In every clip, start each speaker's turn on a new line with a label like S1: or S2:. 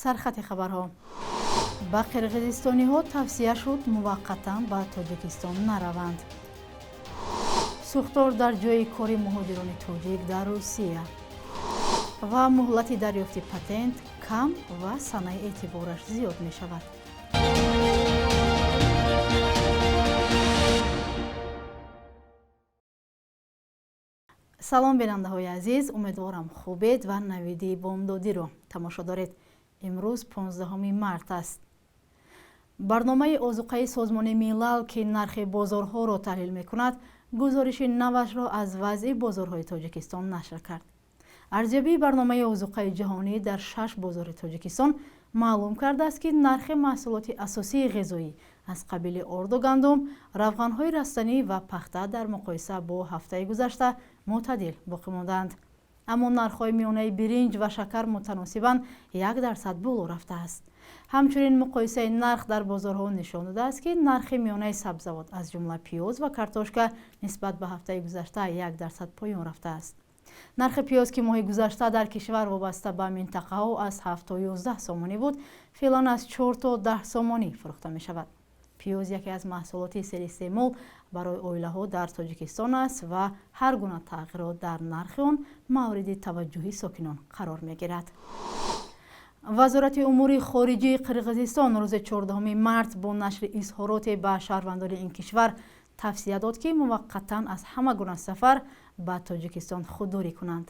S1: Сархати хабарҳо. Ба қирғизистониҳо тавсия шуд муваққатан ба Тоҷикистон нараванд. Сӯхтор дар ҷойи кори муҳоҷирони тоҷик дар Русия ва муҳлати дарёфти патент кам ва санаи эътибораш зиёд мешавад. Салом, бинандаҳои азиз, умедворам хубед ва навиди бомдодиро тамошо доред. Имрӯз 15 март аст. Барномаи озуқаи Созмони Милал, ки нархи бозорҳоро таҳлил мекунад, гузориши навашро аз вазъи бозорҳои Тоҷикистон нашр кард. Арзёбии барномаи озуқаи ҷаҳонӣ дар 6 бозори Тоҷикистон маълум кардааст, ки нархи маҳсулоти асосии ғизоӣ аз қабили орду гандум, равғанҳои растанӣ ва пахта дар муқоиса бо ҳафтаи гузашта мӯътадил боқӣ мондаанд. Аммо нархҳои миёнаи биринҷ ва шакар мутаносибан 1% боло рафтааст. Ҳамчунин муқоисаи нарх дар бозорҳо нишон додааст, ки нархи миёнаи сабзавот, аз ҷумла пиёз ва картошка, нисбат ба ҳафтаи гузашта 1% поён рафтааст. Нархи пиёз, ки моҳи гузашта дар кишвар вобаста ба минтақаҳо аз 7 то 11 сомонӣ буд, феълан аз 4 то 10 сомонӣ фурӯхта мешавад. Пиёз яке аз маҳсулоти серистеъмол барои оилаҳо дар Тоҷикистон аст ва ҳар гуна тағйирот дар нархи он мавриди таваҷҷӯҳи сокинон қарор мегирад. Вазорати умури хориҷии Қирғизистон рӯзи 14 март бо нашри изҳороте ба шаҳрвандони ин кишвар тавсия дод, ки муваққатан аз ҳама гуна сафар ба Тоҷикистон худдорӣ кунанд.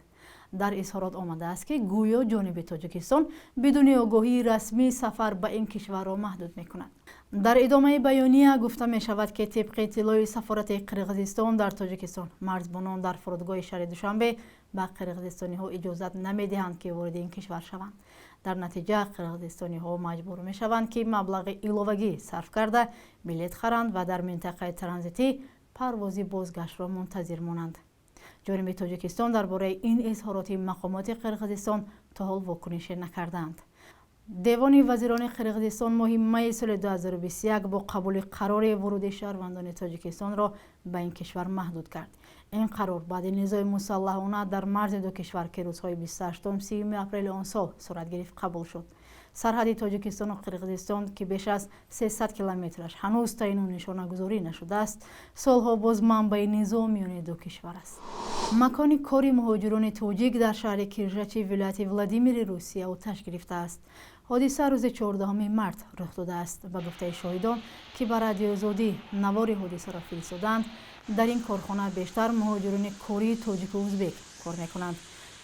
S1: Дар изҳорот омадааст, ки гӯё ҷониби Тоҷикистон бидуни огоҳии расмӣ сафар ба ин кишварро маҳдуд мекунад. Дар идомаи баёния гуфта мешавад, ки тибқи иттилои сафорати Қирғизистон дар Тоҷикистон, марзбонон дар фурудгоҳи шаҳри Душанбе ба қирғизистониҳо иҷозат намедиҳанд, ки вориди ин кишвар шаванд. Дар натиҷа қирғизистониҳо маҷбур мешаванд, ки маблағи иловагӣ сарф карда билет харанд ва дар минтақаи транзитӣ парвози бозгаштро мунтазир монанд. Ҷониби Тоҷикистон дар бораи ин изҳороти мақомоти Қирғизистон то ҳол вокунише накардаанд. Девони вазирони Қирғизистон моҳи майи соли 2021 бо қабули қарори вуруди шаҳрвандони Тоҷикистонро ба ин кишвар маҳдуд кард. Ин қарор баъди низои мусаллаҳона дар марзи ду кишвар, ки рӯзҳои 28-30 апрели он сол сурат гирифт, қабул шуд. Сарҳади Тоҷикистону Қирғизистон, ки беш аз 300 километраш ҳанӯз таъину нишонагузорӣ нашудааст, солҳо боз манбаи низоъ миёни ду кишвар аст. Макони кори муҳоҷирони тоҷик дар шаҳри Киржачи вилояти Владимири Русия оташ гирифтааст. Ҳодиса рӯзи 14 март рух додааст. Ба гуфтаи шоҳидон, ки ба Радиои Озодӣ навори ҳодисаро фиристоданд, дар ин корхона бештар муҳоҷирони кории тоҷику узбек кор мекунанд.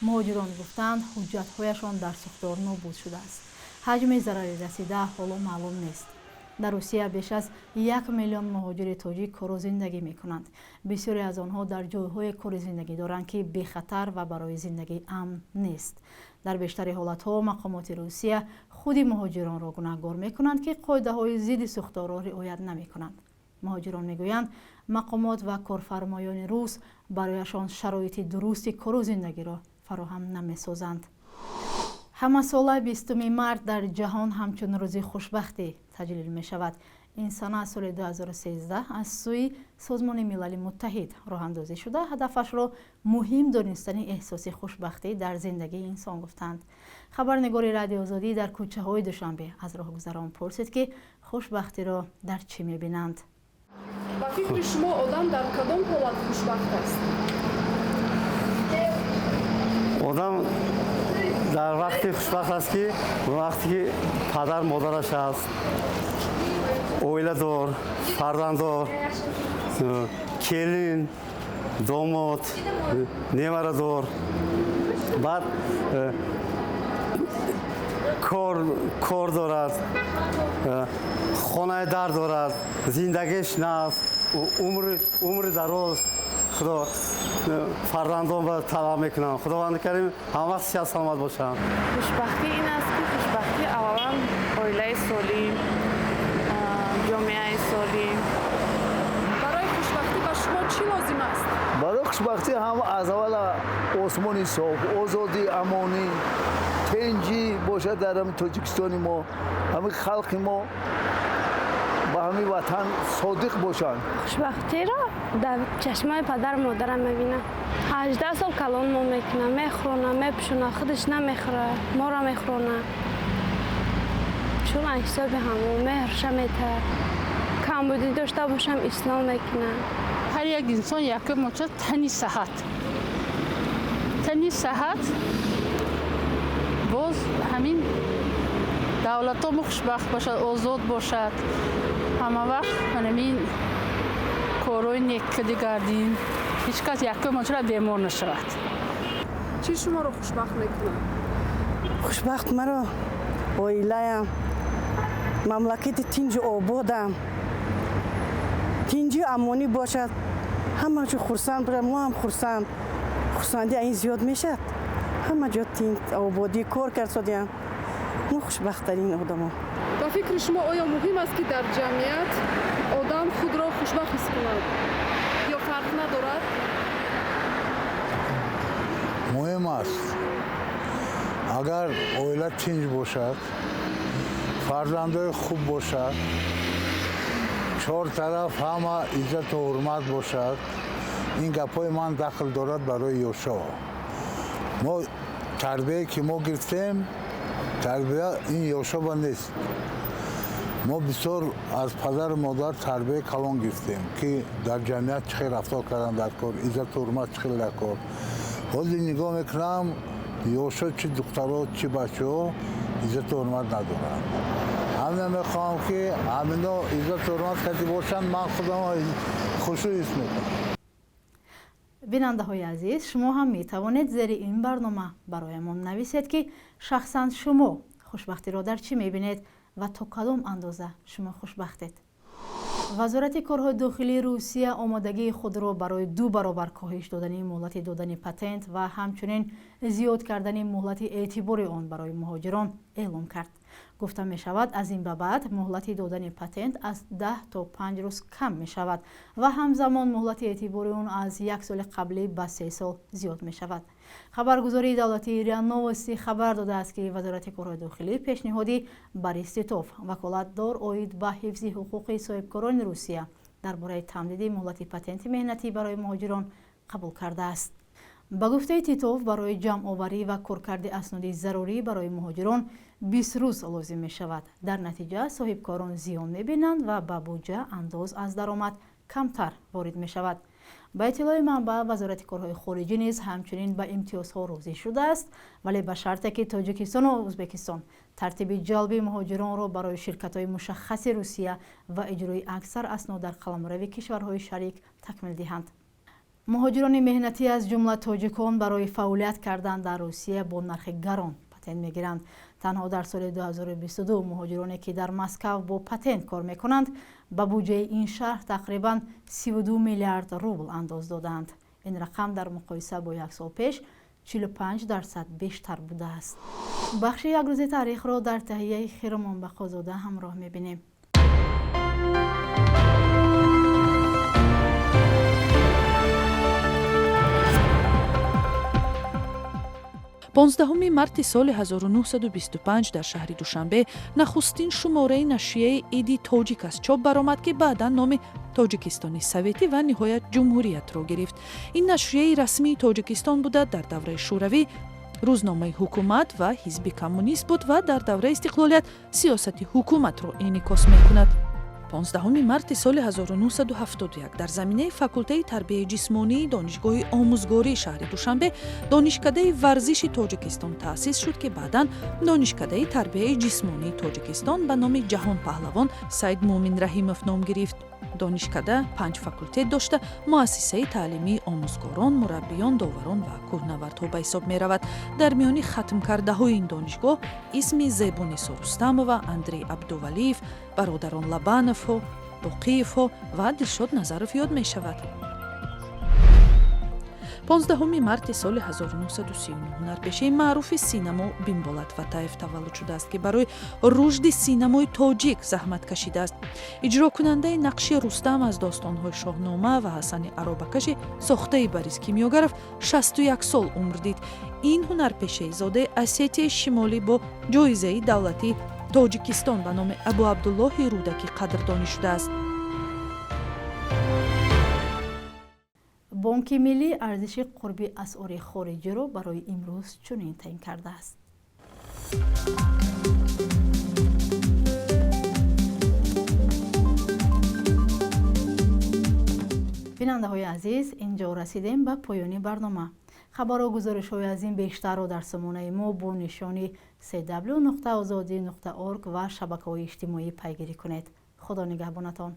S1: Муҳоҷирон гуфтанд, ҳуҷҷатҳояшон дар сӯхтор нобуд шудааст. Ҳаҷми зарари расида ҳоло маълум нест. Дар Русия беш аз 1 миллион муҳоҷири тоҷик кору зиндагӣ мекунанд. Бисёре аз онҳо дар ҷойҳое кори зиндагӣ доранд, ки бехатар ва барои зиндагӣ амн нест. Дар бештари ҳолатҳо мақомоти Русия худи муҳоҷиронро гунаҳгор мекунанд, ки қоидаҳои зидди сӯхторро риоят намекунанд. Муҳоҷирон мегӯянд, мақомот ва корфармоёни рус барояшон шароити дурусти кору зиндагиро фароҳам намесозанд. Ҳамасола 20 март дар ҷаҳон ҳамчун рӯзи хушбахтӣ таҷлил мешавад. Ин сана соли 2013 аз сӯи Созмони Милали Муттаҳид роҳандозӣ шуда, ҳадафашро муҳим донистани эҳсоси хушбахтӣ дар зиндагии инсон гуфтанд. Хабарнигори Радиои Озодӣ дар кӯчаҳои Душанбе аз роҳгузарон пурсид, ки хушбахтиро дар чӣ мебинанд.
S2: Ба фикри шумо, одам дар кадом ҳолат хушбахт аст?
S3: Одам дар вақте хушбахт аст, ки вақте ки падар модараш аст, оиладор, фарзанддор, келин, домод, неварадор, баъд кор дорад, хонаи дар дорад, зиндагиш наст, умри дароз Худо фарзандон ба талаб мекунам. Худованди карим ҳамвақт сиҳат саломат бошанд.
S4: Хушбахтӣ ин аст, ки хушбахтӣ аввалан оилаи солим, ҷомеаи солим.
S2: Барои хушбахтӣ ба шумо чӣ лозим аст?
S5: Барои хушбахтӣ ҳам аз аввала осмони соф, озодӣ, амонӣ, тинҷӣ бошад дар ҳами Тоҷикистони мо, ҳами халқи мо ба ҳами ватан содиқ бошанд.
S6: Хушбахтиро дар чашмои падару модарам мебинам. 18 сол калон мо мекунам, мехӯрона, мепӯшона, худаш намехӯра, моро мехӯрона. Бачаҳом аз ҳисоби ҳамон меҳрша метавад. Камбудӣ дошта бошам, ислом мекунам.
S7: Ҳар як инсон якум моча тани саҳат. Тани саҳат боз ҳамин давлатомо хушбахт бошад, озод бошад. Ҳама вақт ҳамин корҳои нек кади гардем. Ҳеҷ кас якум мочара бемор нашавад.
S2: Чӣ шуморо хушбахт мекунад?
S8: Хушбахт маро оилаям, мамлакати тинҷу ободам, тинҷию амонӣ бошад, ҳама ҷо хурсанд бошад, мо ҳам хурсанд. Хурсандӣ ин зиёд мешавад. Ҳама ҷо тинҷ, ободӣ, кор кард содиям. Мо хушбахттарин одамо.
S2: Ба фикри шумо, оё муҳим аст, ки дар ҷамъият одам худро хушбахт ҳис кунад ё фарқ надорад?
S9: Муҳим аст. Агар оила тинҷ бошад, фарзандои хуб бошад, чор тараф ҳама иззату ҳурмат бошад, ин гапҳои ман дахл дорад барои ёшо. Мо тарбияе ки мо гирифтем, тарбия ин ёшоба нест. Мо бисёр аз падару модар тарбияи калон гирифтем, ки дар ҷамъият чӣ хел рафтор кардан дар кор, иззату ҳурмат чӣ хел дар кор. Ҳозир нигоҳ мекунам, ёшо, чӣ духтаро, чӣ бачаҳо иззату ҳурмат надоранд. Ҳамина мехоҳам, ки ҳамино иззату ҳурмат кади бошанд, ман худам хушрӯ ҳис мекунам.
S1: Бинандаҳои азиз, шумо ҳам метавонед зери ин барнома бароямон нависед, ки шахсан шумо хушбахтиро дар чӣ мебинед ва то кадом андоза шумо хушбахтед. Вазорати корҳои дохилии Русия омодагии худро барои ду баробар коҳиш додани муҳлати додани патент ва ҳамчунин зиёд кардани муҳлати эътибори он барои муҳоҷирон эълон кард. Гуфта мешавад, аз ин ба баъд муҳлати додани патент аз 10 то 5 рӯз кам мешавад ва ҳамзамон муҳлати эътибори он аз як соли қаблӣ ба 3 сол зиёд мешавад. Хабаргузории давлатии РИА Новости хабар додааст, ки Вазорати корҳои дохилӣ пешниҳоди Борис Титов, ваколатдор оид ба ҳифзи ҳуқуқи соҳибкорони Русия, дар бораи тамдиди муҳлати патенти меҳнатӣ барои муҳоҷирон қабул кардааст. Ба гуфтаи Титов, барои ҷамъоварӣ ва коркарди асноди зарурӣ барои муҳоҷирон 20 рӯз лозим мешавад. Дар натиҷа соҳибкорон зиён мебинанд ва ба буҷа андоз аз даромад камтар ворид мешавад. Ба иттилои манбаъ, Вазорати корҳои хориҷӣ низ ҳамчунин ба имтиёзҳо розӣ шудааст, вале ба шарте ки Тоҷикистону Ӯзбекистон тартиби ҷалби муҳоҷиронро барои ширкатҳои мушаххаси Русия ва иҷрои аксар аснод дар қаламрави кишварҳои шарик такмил диҳанд. Муҳоҷирони меҳнатӣ, аз ҷумла тоҷикон, барои фаъолият кардан дар Русия бо нархи гарон патент мегиранд. Танҳо дар соли 2022 муҳоҷироне, ки дар Москав бо патент кор мекунанд, ба буҷаи ин шаҳр тақрибан 32 миллиард рубл андоз додаанд. Ин рақам дар муқоиса бо як сол пеш 45% бештар будааст. Бахши як рӯзи таърихро дар таҳияи Хиромон Бақозода ҳамроҳ мебинем.
S10: 15 марти соли 1925 дар шаҳри Душанбе нахустин шумораи нашрияи Иди тоҷик аз чоп баромад, ки баъдан номи Тоҷикистони Советӣ ва ниҳоят Ҷумҳуриятро гирифт. Ин нашрияи расмии Тоҷикистон буда, дар давраи Шӯравӣ рӯзномаи ҳукумат ва ҳизби коммунист буд ва дар давраи истиқлолият сиёсати ҳукуматро инъикос мекунад. 15 марти соли 1971 дар заминаи факултаи тарбияи ҷисмонии Донишгоҳи омӯзгории шаҳри Душанбе Донишкадаи варзиши Тоҷикистон таъсис шуд, ки баъдан Донишкадаи тарбияи ҷисмонии Тоҷикистон ба номи ҷаҳонпаҳлавон Саидмуъмин Раҳимов ном гирифт. Донишкада панҷ факултет дошта, муассисаи таълимии омӯзгорон, мураббиён, доварон ва кӯҳнавардҳо ба ҳисоб меравад. Дар миёни хатмкардаҳои ин донишгоҳ исми Зебунисо Рустамова, Андрей Абдувалиев, бародарон Лабановҳо, Боқиевҳо ва Дилшод Назаров ёд мешавад. 15 марти соли 1939 ҳунарпешаи маъруфи синамо Бимболат Ватаев таваллуд шудааст, ки барои рушди синамои тоҷик заҳмат кашидааст. Иҷрокунандаи нақши Рустам аз достонҳои Шоҳнома ва Ҳасани аробакаши сохтаи Борис Кимёгаров 61 сол умр дид. Ин ҳунарпешаи зодаи Осетияи Шимолӣ бо ҷоизаи давлатии Тоҷикистон ба номи Абуабдуллоҳи Рӯдакӣ қадрдонӣ шудааст.
S1: Бонки миллӣ арзиши қурби асъори хориҷиро барои имрӯз чунин таъин кардааст. Бинандаҳои азиз, инҷо расидем ба поёни барнома. Хабару гузоришҳои аз ин бештарро дар сомонаи мо бо нишони cw.ozodi.org ва шабакаҳои иҷтимоӣ пайгирӣ кунед. Худо нигаҳбонатон.